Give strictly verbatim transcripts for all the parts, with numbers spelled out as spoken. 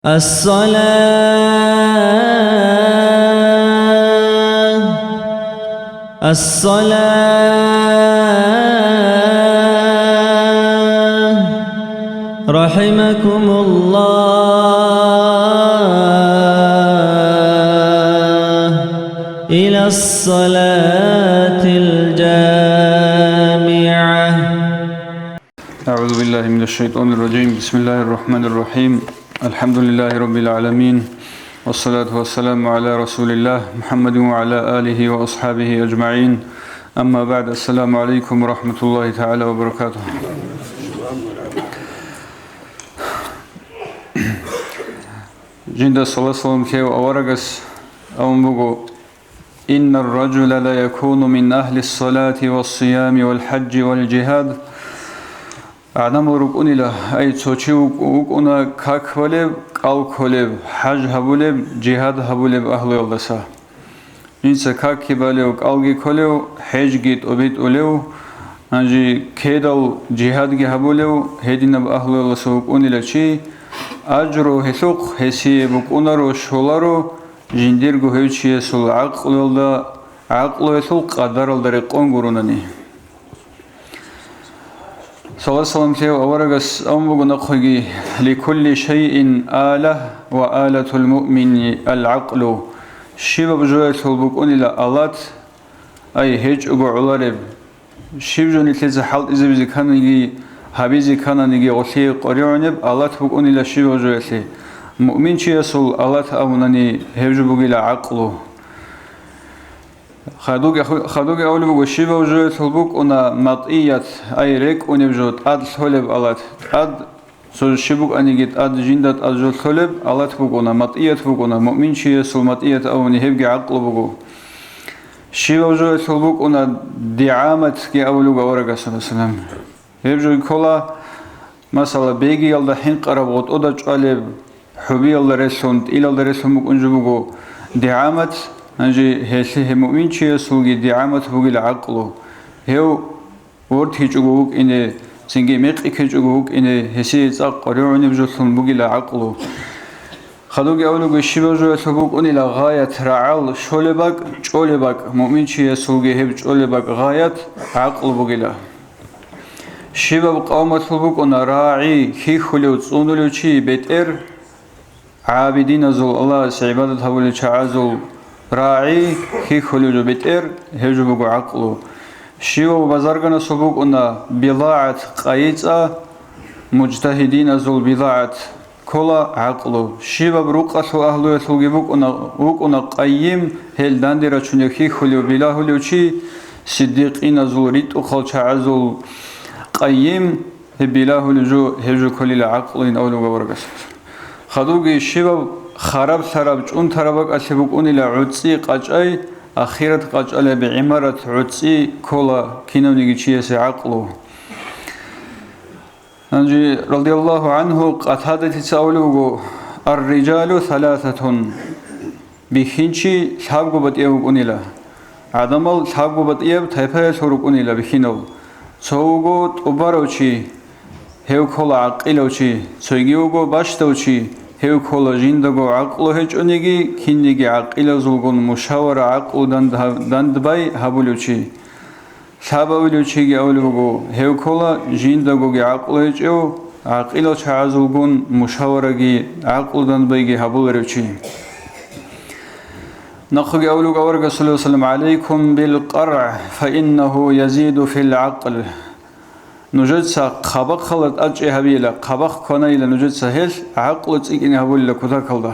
الصلاة، الصلاة، رحمكم الله، إلى الصلاة الجامعة. أعوذ بالله من الشيطان الرجيم. بسم الله الرحمن الرحيم. الحمد لله رب العالمين. والصلاة والسلام على رسول الله محمد وعلى آله وأصحابه أجمعين. أما بعد، السلام عليكم ورحمة الله تعالى وبركاته. Жинда салат-салам лъев аварагас абун буго: إن الرجل ليكون من أهل الصلاة والصيام والحج والجهاد. ГӀадамал рукӀунила, ай, цо чи вукӀ-, вукӀуна как балеб, кӀал кколеб, хӀаж гьабулеб, жигьад гьабулеб агьлуялдаса. Жинца какги балев, кӀалги кколев, хӀежги тӀобитӀулев, гьанже кедал жигьадги гьабулев, гьединаб агьлуялдаса вукӀунила чи, ажру гьелъухъ гьесие букӀунаро, щоларо, жиндирго гьев чиясул гӀакълуялда, гӀакълуялъул къадаралда рекъон гуронани. Салат-салам лъев аварагас абун буго нахъеги: لكل شيء آلة، وآلة المؤمن العقل. Щибаб жоялъул букӀунила алат, ай, гьечӀого гӀолареб. Щиб жо нилъеца хӀалтӀизабизе ккананиги, гьабизе ккананиги гъолъие къваригӀунеб алат букӀунила щибаб жоялъе. Муъминчиясул алат абунани гьеб жо бугила гӀакълу. Хадуги, хадуги абулеб буго, щибаб жоялъул букӀуна матӀият, ай, рекӀунеб жо, тӀад лъолеб алат. ТӀад Цо щиб букӀаниги тӀад, жинда тӀад жо лъолеб алат букӀуна, матӀият букӀуна, муъминчиясул матӀият абуни гьебги гӀакълу буго. Щибаб жоялъул букӀуна дигӀаматги абулеб буго аварагас, саллаллагьу гӀалайгьи ва саллам. Гьеб жо ккола, масала, бегиялда хӀинкъараб гъотӀода чӀвалеб, хӀубиялда релълъун, тӀилалда релълъун букӀун жо буго дигӀамат, гьанже гьелъи-, гьеб муъминчиясулги дигӀамат бугила гӀакълу. Гьев ворт гьечӀого вукӀине, цинги мекъи ккечӀого вукӀине, гьесие цӀакъ къваригӀунеб жолъун бугила гӀакълу. Хадуги абулеб буго, щибаб жоялъул букӀунила гъаят, рагӀал, щолеб бакӀ, чӀолеб бакӀ, муъминчиясулги гьеб чӀолеб бакӀ гъаят, гӀакълу бугила. Щибаб къавмалъул букӀуна рагӀи, хьихьулев, цӀунулев чи, бетӀер, гӀабидиназул, Аллагьасе гӀибадат гьабулел чагӀазул рагӀи, хьихьулев жо бетӀер, гьев жо буго гӀакълу. Щивав базарганасул букӀуна билагӀат, къайи-цӀа, мужтагьидиназул билагӀат ккола гӀакълу. Щибаб рукъалъул агьлуялъулги букӀуна, вукӀуна къайим, гьел данде рачунев, хьихьулев, билагьулев чи, сиддикъиназул, ритӀухъал чагӀазул къайим, гьеб билагьулев жо, гьев жо кколила гӀакълуйин абулеб буго аварагас. Хадуги щибаб хараб-лъараб, чӀунтараб бакӀалъе букӀунила гӀуцӀи къачӀай, ахират къачӀалеб гӀимарат, гӀуцӀи ккола кинавниги чиясе гӀакълу. Гьанже, радияллагьу гӀангьу, Къатадатица абулеб буго: «Ар-рижалу саласатун». Бихьинчи лъабго батӀияб вукӀунила. ГӀадамал лъабго батӀияб тайпаялъул рукӀунила бихьинал. Цо вуго тӀубарав чи, гьев ккола гӀакъилав чи, цойги вуго бащдав чи, гьев ккола жиндаго гӀакълу гьечӀониги, кинниги гӀакъилазулгун мушавара, гӀакълудан дандбай гьабулев чи. Лъабавилев чиги абулеб буго, гьев ккола жиндагоги гӀакълу гьечӀев, гӀакъилал чагӀазулгун мушавараги, гӀакълу дандбайги гьабуларев чи. Нахъеги абулеб буго аварагас, саллаллагьу гӀалайгьи ва саллам: «ГӀалайкум бил-къаргӀ, фаиннагьу язиду фил-гӀакъл». Нужеца хъабахъалда тӀадчӀей гьабейила, хъабахъ кванайила нужеца, гьелъ гӀакълу цӀикӀкӀине гьабулила кутакалда.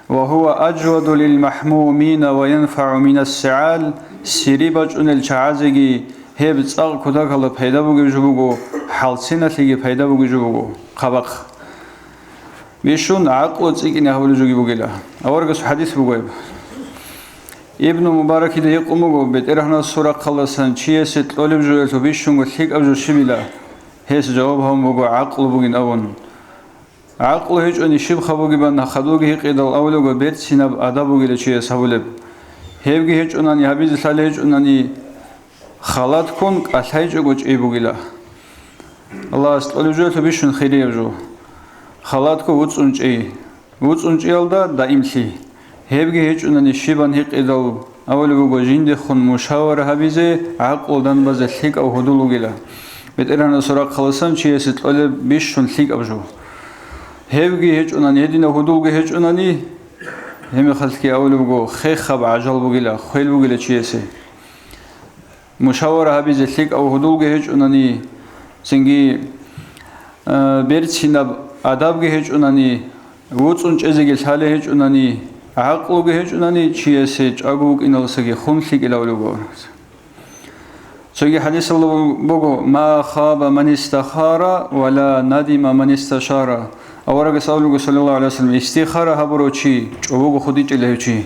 «Ва гьува ажваду лил-махӀмумина ва янфагӀу минас-сигӀал», сири бачӀунел чагӀазеги гьеб цӀакъ кутакалда пайда бугеб жо буго, хӀалциналъеги пайда бугеб жо буго. Хъабахъ бищун гӀакълу цӀикӀкӀине гьабулеб жоги бугила. Аварагасул хӀадис буго гьеб. Ибну Мубаракида гьикъун буго, БетӀергьанасул рахъалдасан чиясе кьолеб жоялъул бищунго лъикӀаб жо щибила? Гьес жаваб гьабун буго, гӀакълу бугин абун. ГӀакълу гьечӀони щиб хаб бугебан хадубги гьикъидал, абулеб буго, берцинаб адаб бугила чияс гьабулеб. Гьебги гьечӀунани, гьабизе лъалеб гьечӀунани, халатккун кӀалъайчӀого чӀей бугила. Аллагьас кьолеб жоялъул бищун хирияб жо. Халатго вуцӀцӀун чӀей. ВуцӀцӀун чӀиялда даимлъи. Гьебги гьечӀунани щибан гьикъидал, абулеб буго, жиндехун мушавара гьабизе, гӀакълу данбазе лъикӀав гьудул вугила. БетӀергьанасул рахъаласан чиясе кьолеб бищун лъикӀаб жо. Гьебги гьечӀунани, гьединав гьудулги гьечӀунани, гьебмехалъги абулеб буго, хехаб гӀажал бугила, хвел бугила чиясе. Мушавара гьабизе лъикӀав гьудулги гьечӀунани, цинги, э, берцинаб адабги гьечӀунани, вуцӀцӀун чӀезеги лъалеб гьечӀунани, гӀакълуги гьечӀунани, чиясе чӀаго вукӀиналдасаги хун лъикӀилавлуго. Цоги хӀадисалда буго: «Ма хаба ман истахара ва ла надима ман исташара». Аварагас абулеб буго, саллаллагьу гӀалайгьи ва саллам, истихара гьабурав чи чӀобого хутӀичӀила гьев чи.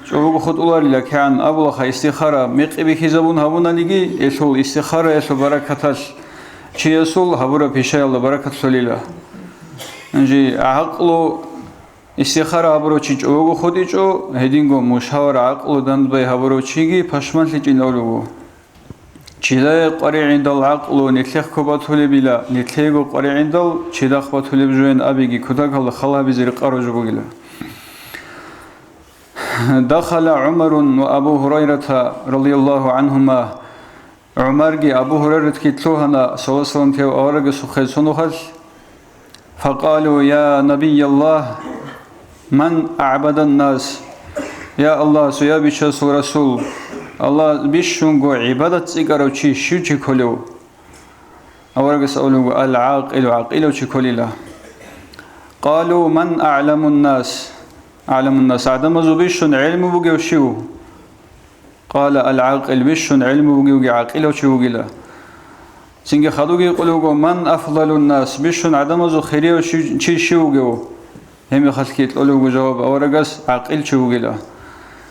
ЧӀобого хутӀуларила, кигӀан абулаха, истихара мекъи бихьизабун гьабунаниги, гьелъул истихараялъул баракаталъ чиясул гьабураб пишаялда баракат лъолила. Гьанже гӀакълу истихара гьабурав чи чӀобого хутӀичӀо, гьединго мушавара гӀакълу данбай гьабурав чиги пашманлъичӀин авлуго. Чидае къваригӀиндал гӀакълу нилъехъго батулебила, нилъего къваригӀиндал чидахъ батулеб жоян абиги, кутакалда хал гьабизе рекъараб жо бугила. Дахала ГӀумарун ва Абу Гьурайрата, радияллагьу гӀангьума. ГӀумарги Абу Гьурайратги лъугьана, саллаллагьу гӀалайгьи ва саллам, тев аварагасухъе цо нухалъ. Факъалу: «Я Набияллагь, ман агӀбадан нас?» Я Аллагьасул, я Бичасул Расул, Аллагь бищунго гӀибадат цӀикӀкӀарав чи щив чи кколев? Аварагас абулеб буго: «Ал-гӀакъилу», гӀакъилав чи кколила. Къалу: «Ман агӀламун нас?» АгӀламун нас, гӀадамазул бищун гӀелму бугев щив? Къала: «Ал-гӀакъил», бищун гӀелму бугевги гӀакъилав чи вугила. Цинги хадуги гьикъулев вуго: «Ман афдалун нас?» Бищун гӀадамазул хирияб щив-, чи щив вугев? Гьебмехалъги кьолев вуго жаваб аварагас: «ГӀакъил чи вугила».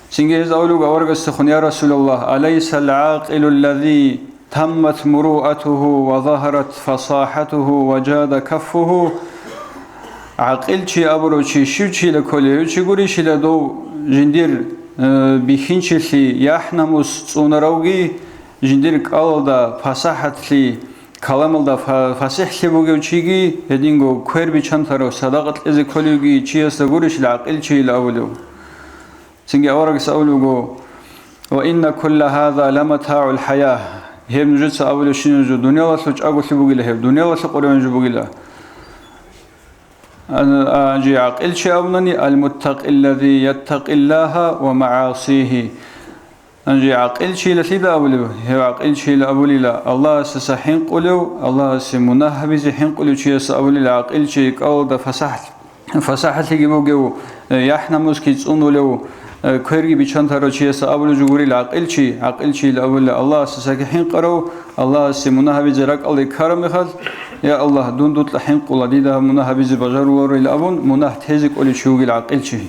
Цинги гьез абулев вуго аварагасдехун: «Я Расулаллагь, алайса ал-гӀакъилу аллази таммат муруатуху ва загьарат фасахатуху ва жада каффуху?» ГӀакъил чи абурав чи щив чила кколев? Гьев чи гурищила дов жиндир, э, бихьинчилъи, яхӀ-намус цӀунаравги, жиндир кӀалалда пасахӀатлъи, каламалда фа-, фасихӀлъи бугев чиги, гьединго квер бичантарав, садакъа кьезе кколевги чиясда гурищ гӀакъил чийила абулев? Цинги аварагас абулев вуго: «Ва инна кулла гьаза ла матагӀул хӀаят». Гьеб нужеца абулебщинаб жо дуниялалъул чӀаголъи бугила гьеб, дуниялалъул къоригӀун жо бугила. А, а, жи гӀакъил чи абунани: «Ал-муттакъиллази яттакъиллагьа ва магӀасигьи». Гьанже гӀакъил чийилалъида абулеб? Гьев гӀакъил чийила абулила, Аллагьасдаса хӀинкъулев, Аллагьасе мунагь гьабизе хӀинкъулев чияс абулила гӀакъил чи, кӀалалда фасахӀ-, фасахӀалъиги бугев, э, яхӀ-намусги цӀунулев, э, кверги бичантарав чияс абулев жо гурила гӀакъил чи, гӀакъил чийила абулила, Аллагьасдасаги хӀинкъарав, Аллагьасе мунагь гьабизе ракӀалде ккараб мехалъ: «Я Аллагь, дун дутӀа хӀинкъула, дида гьаб мунагь гьабизе бажарулароил», – абун, мунагь тезе кколев чи вугила гӀакъил чи.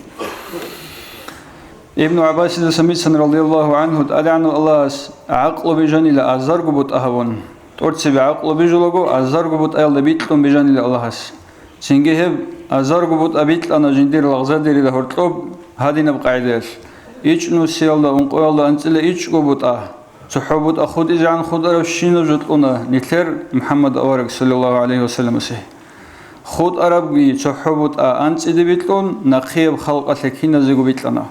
Ибну ГӀаббасидасан бицана, радияллагьу гӀангьу, ТӀадегӀанав Аллагьас гӀакълу бижанила азарго бутӀа гьабун. ТӀоцебе гӀакълу бижулаго азарго бутӀаялда бикьун бижанила Аллагьас. Цинги гьеб азарго бутӀа бикьана жиндир лагъзадерида гьоркьоб гьадинаб къагӀидаялъ: ичӀнусиялда ункъоялда анцӀила ичӀго бутӀа, цохӀо бутӀа хутӀизегӀан хутӀарабщинаб жо кьуна нилъер МухӀаммад авараг, саллаллагьу гӀалайгьи ва салламасе. ХутӀарабги цохӀо бутӀа анцӀиде бикьун, нахъияб халкъалъе киназего бикьана.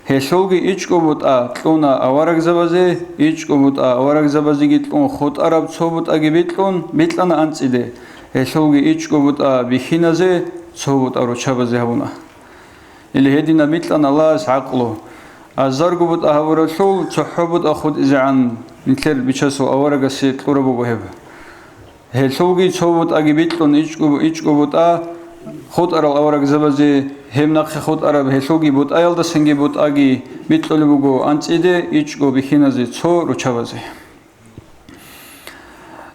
Гьелъулги ичӀго бутӀа кьуна аварагзабазе, ичӀго бутӀа аварагзабазеги кьун, хутӀараб цо бутӀаги бикьун, бикьана анцӀиде. Гьелъулги ичӀго бутӀа бихьиназе, цо бутӀа руччабазе гьабуна. Или гьединаб бикьана Аллагьас гӀакълу. Азарго бутӀа гьабуралъул цохӀо бутӀа хутӀизегӀан нилъер Бичасул аварагасе кьураб буго гьеб. Гьелъулги цо бутӀаги бикьун ичӀго, ичӀго бутӀа хутӀарал аварагзабазе, гьеб нахъе хутӀараб гьелъулги бутӀаялдасанги бутӀаги бикьулеб буго анцӀиде, ичӀго бихьиназе, цо руччабазе.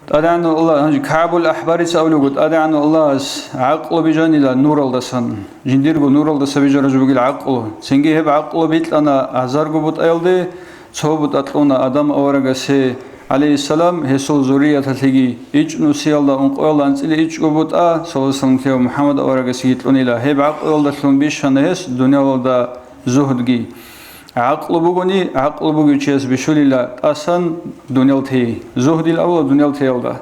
ТӀадегӀанав Аллагь, гьанже КагӀбул АхӀбарица абулеб буго, ТӀадегӀанав Аллагьас гӀакълу бижанила нуралдасан, жиндирго нуралдаса бижараб жо бугила гӀакълу. Цинги гьеб гӀакълу бикьана азарго бутӀаялде, цо бутӀа кьуна Адам аварагасе, гӀалайгьиссалам, гьесул зуррияталъеги, ичӀнусиялда ункъоялда анцӀила ичӀго бутӀа, саллаллагьу гӀалайгьи ва саллам, лъугьа МухӀаммад аварагасеги кьунила. Гьеб гӀакълуялдалъун бищана гьес дуниялалда зугьдги. ГӀакълу бугони, гӀакълу бугев чияс бищулила тӀасан дуниял тей. Зугьдил авала дуниял теялда.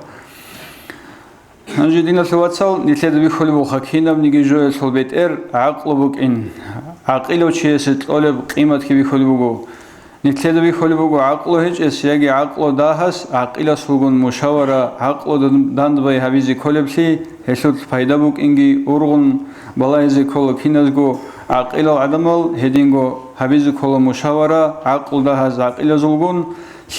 Гьанже, диналъул вацал, нилъеда бихьулеб буго кинабниги жоялъул бетӀер гӀакълу букӀин. ГӀакъилав чиясе кьолеб къиматги бихьулеб буго. Нилъеда бихьулеб буго, гӀакълу гьечӀес яги гӀакълу дагьас гӀакъиласулгун мушавара, гӀакълу дандбай гьабизе кколеблъи, гьелъул пайда букӀинги, ургъун балагьизе ккола киназго. ГӀакъилал гӀадамал гьединго гьабизе ккола мушавара, гӀакълу дагьас гӀакъилазулгун,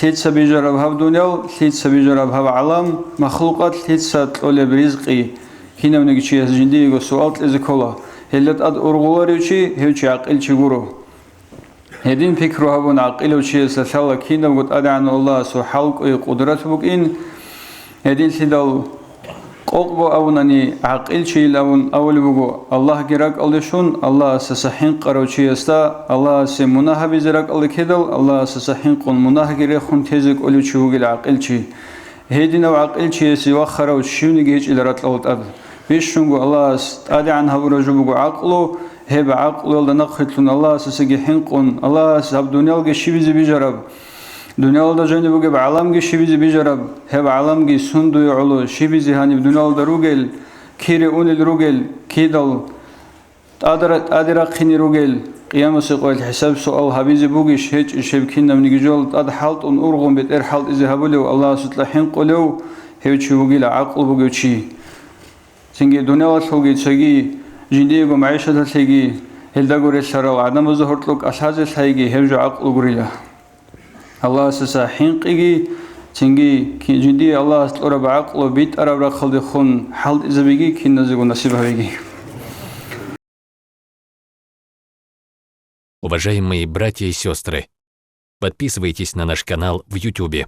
лъица бижараб гьаб дуниял, лъица бижараб гьаб гӀалам, махлукъат, лъица кьолеб ризкъи. Кинавниги чияс жиндиего суал кьезе ккола. Гьелда тӀад ургъуларев чи, гьев чи гӀакъилчи гуро. Гьедин пикру гьабун, гӀакъилав чиясда лъала кинабго ТӀадегӀанав Аллагьасул хӀалкӀвей къудрат букӀин. Гьединлъидал къокъго абунани, гӀакъилчийил абун абулеб буго, Аллагьги ракӀалде щун, Аллагьасаса хӀинкъарав чиясда Аллагьасе мунагь гьабизе ракӀалде ккедал, Аллагьасаса хӀинкъун мунагьги рехун тезе кӀолев чи вугила гӀакъилчи. Гьединав гӀакъилчиясе вахарав щивниги гьечӀила ракьалда тӀад. Бищунго Аллагьас тӀадегӀан гьабураб жо буго гӀакълу, гьеб гӀакълуялда нахъвилълъун Аллагьасасаги хӀинкъун, Аллагьас гьаб дуниялги щибизе бижараб, дуниялалда жаниб бугеб гӀаламги щибизе бижараб, гьеб гӀаламги сундуе гӀоло, щибизе гьаниб дуниялалда ругел, кире унел ругел, кидал тӀадра-, тӀаде рахъине ругел, Къиямасеб къоялъ хӀисаб-суал гьабизе бугищ, гьечӀищ гьеб кинабниги жол тӀад хӀалтӀун ургъун бетӀер хӀалтӀизе гьабулев, Аллагьасукьа хӀинкъулев, гьев чи вугила гӀакълу бугев чи. Цинги дуниялалъулги цоги жиндиего магӀишаталъеги, гьелдаго релълъарал гӀадамазда гьоркьоб кӀалъазе лъайги гьев жо гӀакълу гурила. Аллагьасаса хӀинкъиги, цинги ки-, жиндие Аллагьас кьураб гӀакълу битӀараб рахъалдехун хӀалтӀизабиги киназего насиб гьавиги. Уважаемые братья и сестры, подписывайтесь на наш канал в Ютубе.